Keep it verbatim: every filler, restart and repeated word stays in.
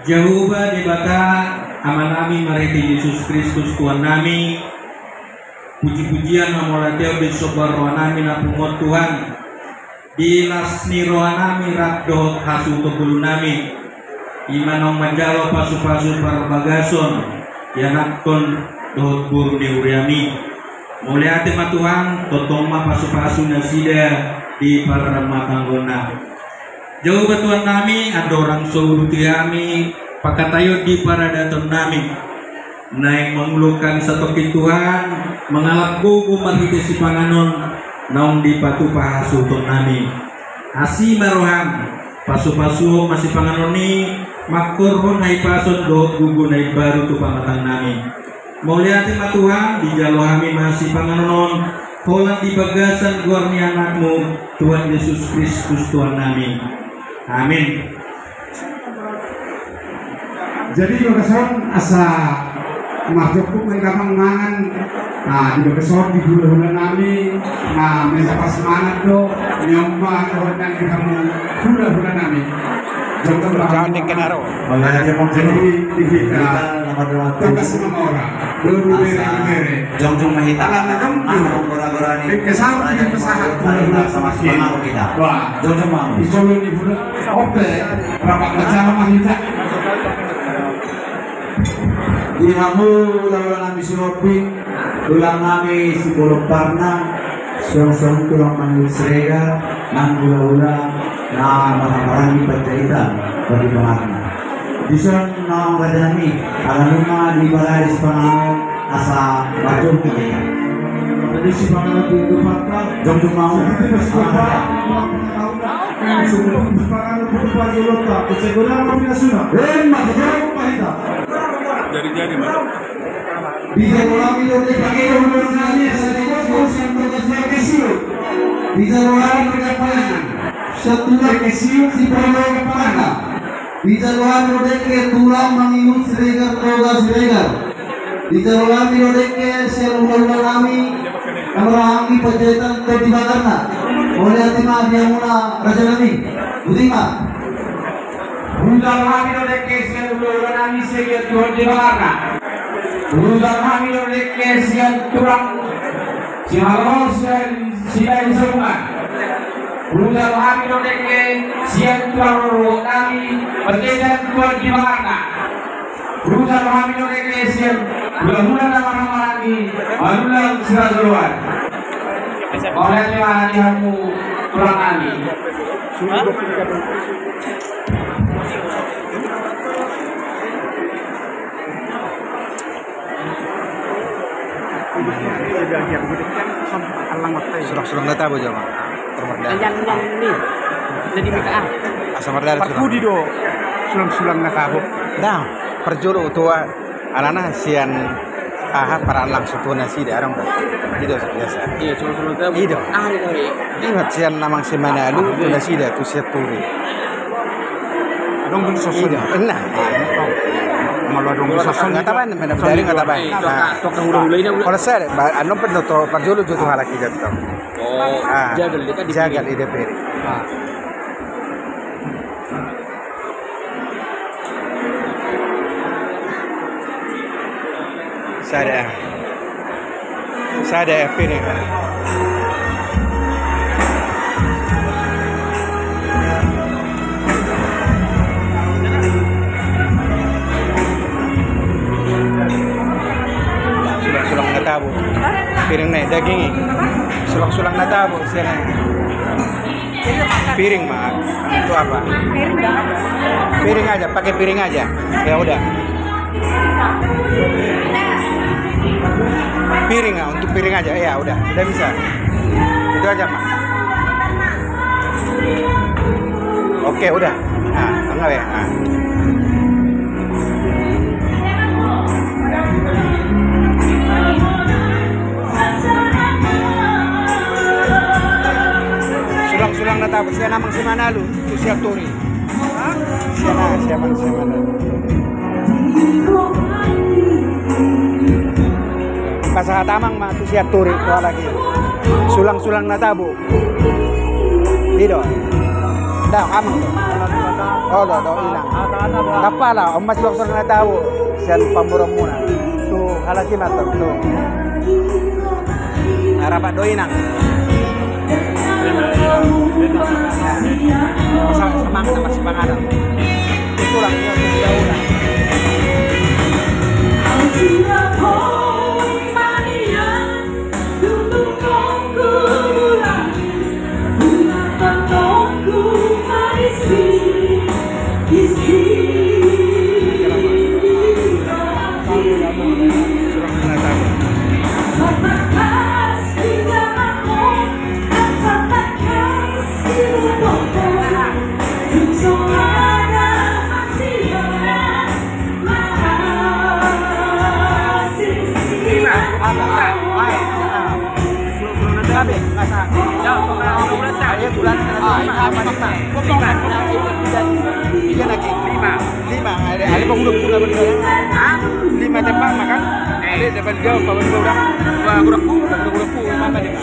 Jahowa Debata, Amanami marhite Jesus Kristus Tuhannami, puji-pujian ma mauliate on di somba rohanami na pungu on Tuhan, di las ni rohanami rap dohot hasuhuton ngolunami, i ma naung manjalo pasu-pasu parbagason, ianakhon dohot boru ni huriami. Mauliate ma Tuhan, tongtong ma pasu-pasu nasida di parrumatanggaonna. Jahowa Tuhannami, andorang so uduti hami pangkataion di paradatonnami, naeng mangulahon satongkin Tuhan, mangalap gogo marhite sipanganon naung dipatupa hasuhutonnami. Asi ma roham, pasu-pasuhon ma sipanganon i, manghorhon hahipason dohot gogo na imbaru tu pamatangnami. Mauliate ma Tuhan, dijalo hami ma sipanganon on, holan di bagasan goar ni Anakmu, Tuhan Jesus Kristus Tuhannami. Amin. Jadi, di bagasan asa marjomput ma hita mangan, nah, di bagasan di hula-hulanami, nah, mesa pas mangan do, nyomba, dohot nang di hamu hula-hulanami. Jom, jom, jom. Jadi, di hita, tugas ma ora. Belum bere, bere. Jongjong ma hita. Ala na jongjong. Gora-gora ni. Kesan, kesan. Sama-sama kita. Wah. Jongjong ma. Isolo ni hula. Oke. Rapat bersama ma hita. Di hamu hula-hulanami si Robi, tulangnami si Bolon Parna, suang-suang tulang mangihut Siregar, nang hula-hula na marhahamaranggi Panjaitan, Tondi Baharna. Dison naung rajanami, ala nunga dibalai sipanganon asa marjomput hita. Jadi sipanganon tu hita. Jongjong ma. Jadi sipanganon. Sipanganon tu hita. Jongjong ma. Emma, jongjong ma hita. Jadi, jadi, Mas. Dijalo hami do dengke, dijalo hami do dengke, tulang mangihut Siregar, Toga Siregar. Dijalo hami do dengke sian hula-hulanami, na marhahamaranggi Panjaitan, Tondi Baharna. Mauliate ma di hamuna rajanami. Boti ma. Hujalo hami do dengke sian hula-hulanami Siregar, Tondi Baharna. Hujalo hami do dengke sian tulang Sihaloho, sian Sidain Songan. Hujalo hami do dengke sian tulang rorobotnami Panjaitan, Tondi Baharna. Hujalo hami do dengke sian hula-hula na marhahamaranggi Manulang Sirajoloan. Mauliate ma di hamu tulangnami. Sulang-sulang na tabo jama. Asa mardari. Parpudi do sulang-sulang na tabo. Nah, parjolo tu alana sian aha, paraan langsung tu nasida, adong do. I do biasa. Iya, sulang-sulang tabo. I do. Ingot sian Amang Simanalu tu nasida tu Sianturi. Adong do soson. I do. Nah. Molo adong do soson. Nga tabaen, mana dari nga tabaen. Nah. Kalau saya, adong pe do tu parjolo jo tu halak i do. Oh, jagal i do piring. Sada. Sada piring. Sulang-sulang na tabo. Piring na i, daging i. Sulang-sulang na tabo sian i. Piring, Mak. Untuk apa? Piring aja, pakai piring aja. Ya udah. Piring, ah, untuk piring aja. Ya udah, udah bisa. Itu aja, Mak. Oke, udah. Nah, tengah ya. Nah. Sulang-sulang na tabo sian Amang Simanalu tu Sianturi. Sian, sian Amang Simanalu. Pasahat Amang ma tu Sianturi tu halak i. Sulang-sulang na tabo. I do. Dah, Amang do. Olo do, inang. Ndang pala, on ma silongsorna tabo sian pamoruonmuna. Tu halak i ma antong tu. Rapat do inang. Sa-, samang na masipanganon. Tulang, tulang. Lima, ada, ada penghulu-hulu apa dia? Hah? Lima tembak makan. Eh. Ada dapat dia apa dia udah? Dua gurappu. Dua gurappu, mantap dia.